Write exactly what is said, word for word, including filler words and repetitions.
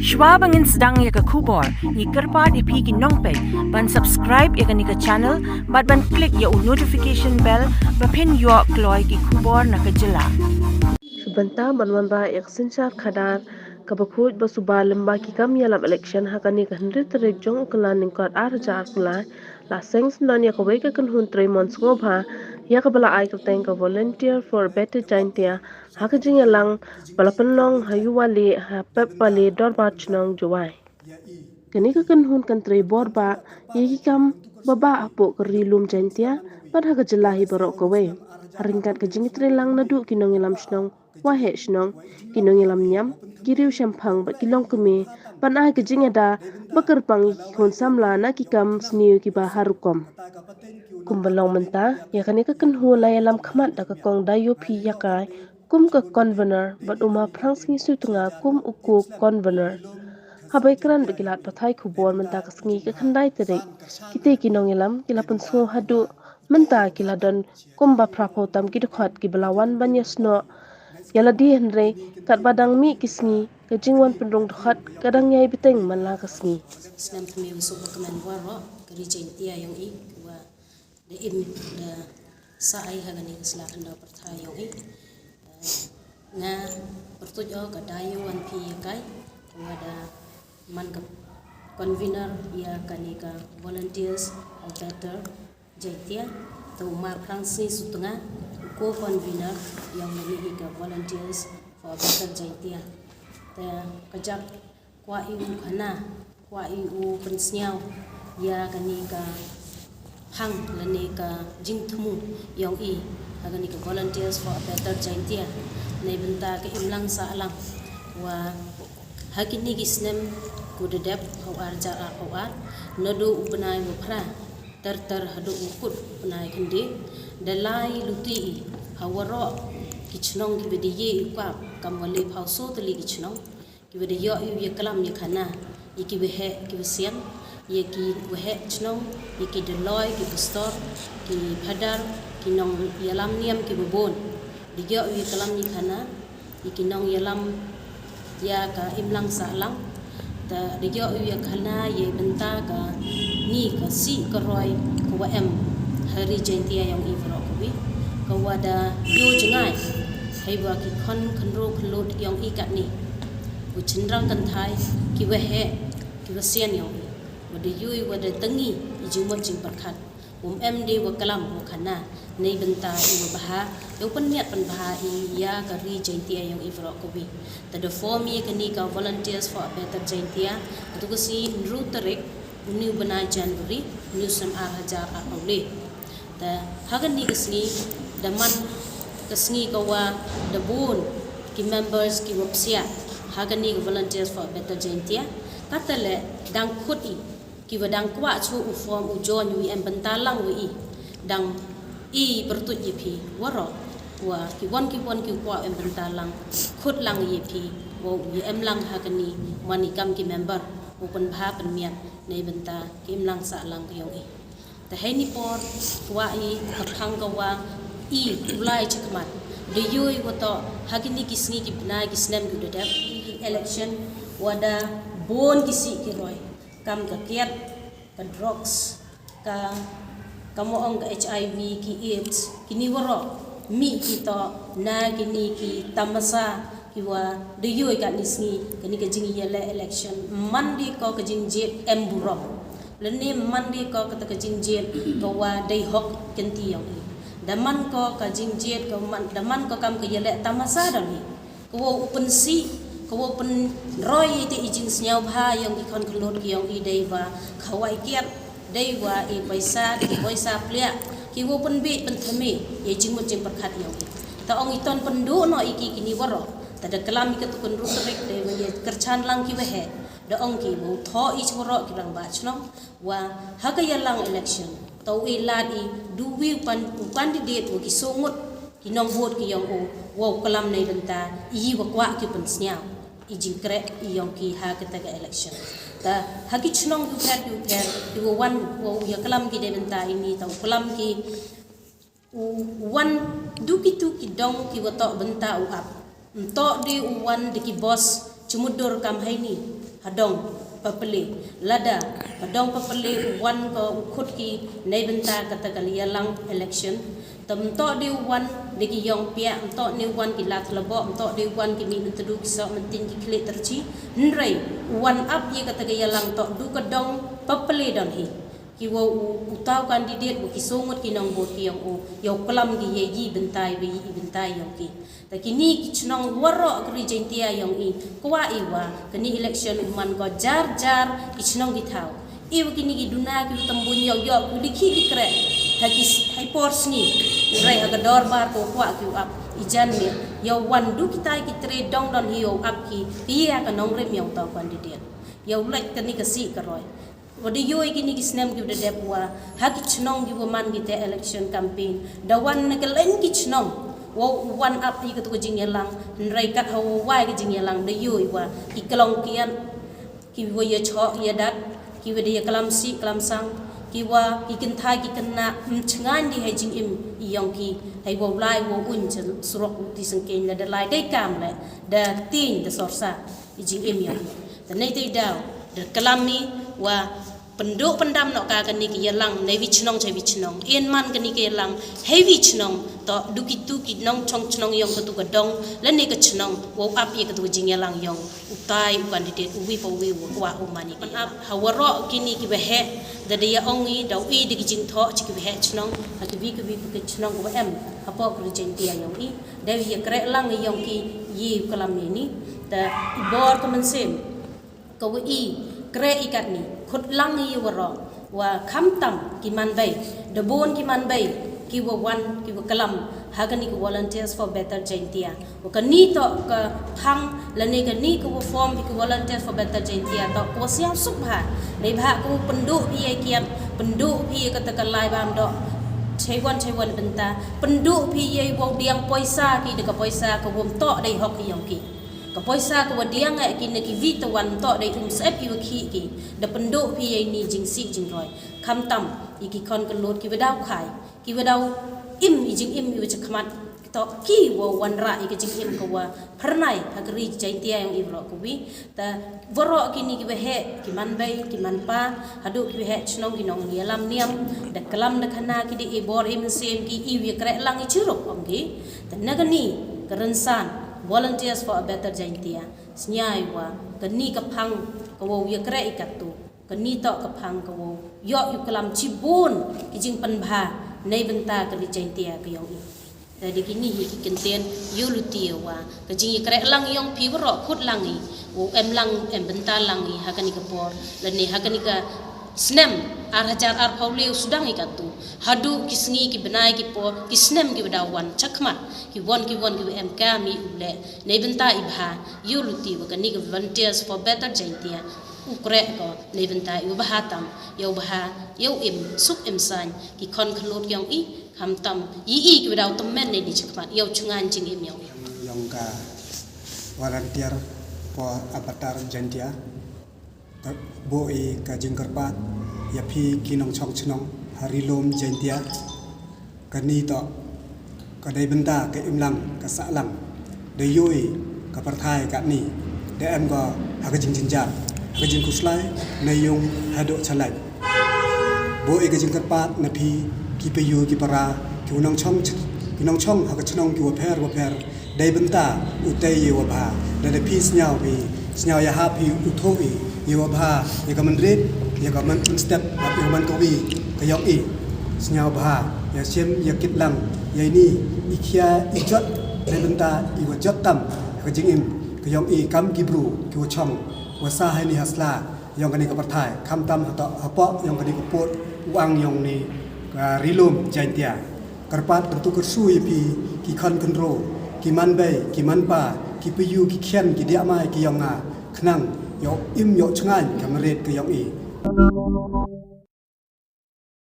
Shwa ba ngin sdang ïa ka khubor, ngi kyrpad ïa phi ki nongpeit ban subscribe ïa kane ka channel bad ban click ïa u notification bell ba phin ïoh kloi ki khubor na ka jylla. Shu bynta ban wanrah ïa ka synshar khadar kaba khuid ba suba lyngba ki kam ïalam election ha kane ka hynriew tarik jong u Kyllalyngkot ar hajar arphew lai, la seng syndon ïa kawei ka kynhun trei mon sngewbha ïa kaba la ai kyrteng ka Volunteer for a Better Jaintia ha ka jingïalang ba la pynlong ha Ïewalieh ha Pepbale Dorbar Chnong Jowai. Kane ka kynhun kan trei bor bah ïa ki kam ba bah hapoh ka Ri Lum Jaintia bad ha ka jylla hi baroh kawei. Ha ryngkat ka jingïatreilang naduh ki nongïalam shnong, waheh shnong, ki nongïalam niam, ki riew shemphang bad ki longkmie, ban ai ka jingïada ba kyrpang ïa ki khun samla na ki kam sniew kiba har rukom. Kumba long mynta, ïa kane ka kynhun la ïalam khmat da ka Kong Daiophi Ïakai kum ka convener bad u Ma Phrangsngi Sutnga kum u co-convener. Haba ïakren bad ki lad pathai khubor mynta ka sngi ka khyndai tarik, kitei ki nongïalam ki la pynsngew haduh mynta ki la don kumba phraphew tam ki dkhot kiba la wan ban ïasnoh ïa lade, hynrei katba dang mih ki sngi ka jingwan pynrung dkhot ka dang ïai bteng man la ka sngi. Snem kmie u suk ba kmen waroh ka Ri Jaintia ïong i, wa da im da sa ai ha kane ka sla khyndaw pyrthai ïong i. Nga pyrtuit o ka Daiophi Ïakai, wa da man ka convener ïa kane ka Volunteers for a Better Jaintia, te u Ma Phrangsngi Sutnga u co-convener ïong kane hi ka Volunteers for a Better Jaintia. Te ka jak kwah i u khana, kwah i u pynsngew ïa kane ka phang lane ka jingthmu ïong i ha kane ka Volunteers for a Better Jaintia. Neibynta ka imlang sahlang wa ha kine ki snem kiba dep ha u ar hajar arphew ar, naduh u bnai wa phra ter ter haduh u kut u bnai khyndiat, da lai luti i ha waroh ki chnong kiba da ïoh i u kap, kam wa laiphew so tylli ki chnong kiba da ïoh i u ïaklam ïakhana ïa ki waheh ki wasian, ïa ki waheh chnong, ïa ki dolloi, ki pastor, ki phadar, ki nongïalam niam kiba bun. Da ïoh i u ïaklam ïakhana ïa ki nongïalam ïa ka imlang sahlang. Te da ïoh i u ïakhana ïa bynta kane ka sih ka roi ka wa em ha Ri Jaintia ïong i baroh kawei, ka wa da ïoh jngai hei wa ki khon khynroo khyllood ïong i katne, wa chynrang kynthai, ki waheh ki wasian ïong i, wa da ïoh i wa da tang i i jingmut jingpyrkhat. Um em de wa klam wa khana neibynta i wa bha, ïa u pynmiat pynbha i ïa ka Ri Jaintia ïong i baroh kawei. Te da form i ïa kane ka Volunteers for a Better Jaintia ha tu ka sngi hynriew tarik une u bnai January une u snem ar hajar arphew lai. Te ha kane ka sngi da man ka sngi ka wa da bun ki members ki wa psiah ha kane ka Volunteers for a Better Jaintia. Kata leh dang khut i ki wa dang kwah shu u form u join u ïa em bynta lang wa i, dang i pyrtuit ïa phi waroh wa ki wan ki wan ki kwah em bynta lang, khut lang ïa phi wa u ïa em lang ha kane, man i kam ki member u pynbha pynmiat neibynta ki imlang sahlang ka ïong i. Te heini por kwah i ka phang ka wa i u lai chakhmat da ïoh i wa toh ha kine ki sngi ki bnai ki snem ki da dep election wa da bun ki sih ki roi, kam ka kiad, ka drugs, ka, ka mo ong ka H I V, ki AIDS, kini waroh mih ki toh na kini ki tamasa ki wa da ïoh i katni sngi kani ka jingïaleh election. Man de ko ka jingjied em burom, lane man de ko kata ka jingjied ka wa dei hok kynti ïong i. Da man ko ka jingjied ka man, da man ko kam ka ïaleh tamasa da ni. Ka wow u pynsih, ka wow pynroi ïa i jingsngewbha ïong ki khon khynlut ki ïong i dei wa khawai kiad, dei wa i paisa, ki paisa pliak, ki wow pynbit pynthymmai ïa i jingmut jingpyrkhat ïong i. Ta ong i ton pynduh noh i ki kini waroh. Ta da klam i ka tu kynrut rik dei wa ïa kyrchan lang ki waheh. Da ong ki wow thoh i chi waroh ki rangbah chnong wa ha ka ïalang election. Ta u i lad i du wi u pan, u candidate wa ki songut ki nongbud ki ïong u wow klam nei bynta i wa kwah ki pynsngew i jingkreh i ïong ki ha kata ka election. Ta ha ki chnong ki pher ki pher ki wa wan wow ïa klam ki dei bynta i ni ta u klam ki u wan du ki tu ki dong ki wa toh bynta u ap. Ntoh di u wan di ki bos Jumut dur kam haini, ha dong Papele. Lada ha dong Papele u wan ka u khot ki nei bynta kata ka ïalang election. Te ym toh dei u wan da ki ïong piah, ym toh dei u wan ki lad leboh, ym toh dei u wan ki mih myntdu, ki soh myntin, ki khlieh tyrchi. Hynrei u wan ap ïa kata ka ïalang, toh du ka dong Papele don hi. Ki wa u, uta u candidate wa ki soo ngut ki nongbud ki ïong u, ïa u klam ki ïa i bynta, ïa i bynta ïong ki. Te kini ki chnong waroh ka ri Jaintia ïong i, kwah i wa kani election u man ko jar jar ki chnong ki thaw. I wa kini ki duna ki wa tymbuin ïong ïong ki wa dei ki dei kreh ha ki s-, ha i por sngi. Hynrei ha ka dorbar ko kwah ki u ap i jan miet. Ïa u wan du kitai ki tre dong don hi ïa u ap ki, ki ïa ka nongrim ïong uta u candidate. Ïa u leit kani ka sih ka roi. Wa da ïoh kini ki snem ki wa da dep wa ha ki chnong ki wa man kita election campaign, da wan na ka leng ki chnong wa u wan ap ïa katu ka jingïalang. Hynrei kat ha wa wai ka jingïalang da ïoh wa ki klong kiad, ki wa ïa choh ïa dat, ki wa da ïa klam sih klam sang, ki wa ki kynthai ki khynnah ym chngaiñ dei ha i jingim i ïong ki. Hei wa u lai wa u un chen surok u ti sengkeiñ, la da lai dei kam le da tieng da sorsa i jingim ïong i. Te nei te daw da klam i wa pynduh pyndam noh ka kani ka ïalang na iwi chnong cha iwi chnong. Yn man kani ka ïalang ha iwi chnong, toh du kitu ki nongchong chnong ïong katu ka dong lane ka chnong wa u ap ïa katu ka jingïalang ïong utai u candidate uwi pa uwi wa kwah u man ïa ka ïalang. Ha waroh kini ki wa heh, da da ïa ong i, da u i da ki jingthoh cha ki wa heh chnong ha ki wi ki wi ki chnong wa em hapoh ka ri Jaintia ïong i. Da ïa kreh lang ïong ki ïa u klam ïa ini. Da i bor ka mynsiem ka wa i kreh i katni, khot lang ïa waroh wa khamtam ki man bei, da bun ki man bei ki wa wan ki wa klam ha kani ka Volunteers for Better Jaintia. Wa kani toh ka phang lane kani ka wa form hi ka Volunteers for Better Jaintia toh ka wa sngewsuk bha. Dei bha ka wa pynduh phi ïa kiad, pynduh phi ïa kata ka lai bam doh chei wan chei wan bynta, pynduh phi ïa i wa u diang poisa ki da ka poisa ka wa ym toh dei hok ïong ki. Ka poisa ka wa diang eh ki na ki wi ta wan toh dei um sep i wa khih ki, da pynduh phi ïa ini jingsih jingroi. Khamtam i ki khon ka lut ki wa daw khai, ki wa daw im i jingim i wa chakhmat, toh ki wa wanrah i ka jingim ka wa phyrnai ha ka ri Jaintia ïong i waroh ka wi. Ta waroh kini ki wa heh, ki man bei, ki man pa, haduh ki wa heh chnong ki nongïalam niam, da klam da khana ki da i bor i mynsiem ki i wa ïa kreh lang i chirup ong ki. Ta na kani ka rynsan Volunteers for a Better Jaintia, sñiaw i wa kani ka phang ka wa u ïa kreh i katu, kani toh ka phang ka wa u ïoh i u klam chibun ki jingpynbha nei bynta ka ri Jaintia ka ïong i. Te da kini hi ki kyntien ïa u luti ïa wa ka jingïa kreh lang ïong phi waroh khot lang i, wa u em lang em bynta lang i ha kani ka por lane ha kani ka snem ar hajar arphew le u sdang i katu. Haduh ki sngi ki bnai ki por ki snem ki wa daw wan chakhmat, ki wan ki wan ki wa em kam i u leh nei bynta i bha. Ïa u luti wa kani ka Volunteers for Better Jaintia u kreh ko nei bynta i wa bha tam, ïa u bha, ïa u im suk im sain ki khon ka lut ïong i, khamtam i i ki wa daw tymmen nei ni chakhmat ïa u chngaiñ jingim ïong i. Ïong ka Volunteer for a Better Jaintia. Ka buh i ka jingkyrpad ïa phi ki nongchong chnong ha Ri Lum Jaintia. Kani toh ka dei bynta ka imlang ka sahlang. Da ïoh i ka pyrthai katni da em ko ha ka jingjynjar, ha ka jingkhuslai na ïung haduh chalai. Buh i ka jingkyrpad na phi ki payu ki para, ki nongchong ch-, ki nongchong ha ka chnong ki wa pher wa pher. Dei bynta u tei ïa wa bha. Da da phi sñiaw phi, sñiaw ïa ha phi u thoh i ïa wa bha, ïa ka man rit, ïa ka man mynstep, ïa ka man kawi ka ïong i. Sñiaw bha ïa shem ïa kit lang ïa ini i khia i jot. Dei bynta i wa jot tam ka jingim ka ïong i kam ki bru ki wa chong wa sa ha ini ha sla ïong kani ka pyrthai, khamtam hato hapoh ïong kani ka pud u ang ïong ni ka Ri Lum Jaintia. Kyrpad kyntu kyrsu ïa phi ki khon khynro, ki man bei, ki man pa, ki payu, ki khian, ki diah mai, ki ïong nga, khnang ïoh im ïoh chngaiñ ka mrit ka ïong i.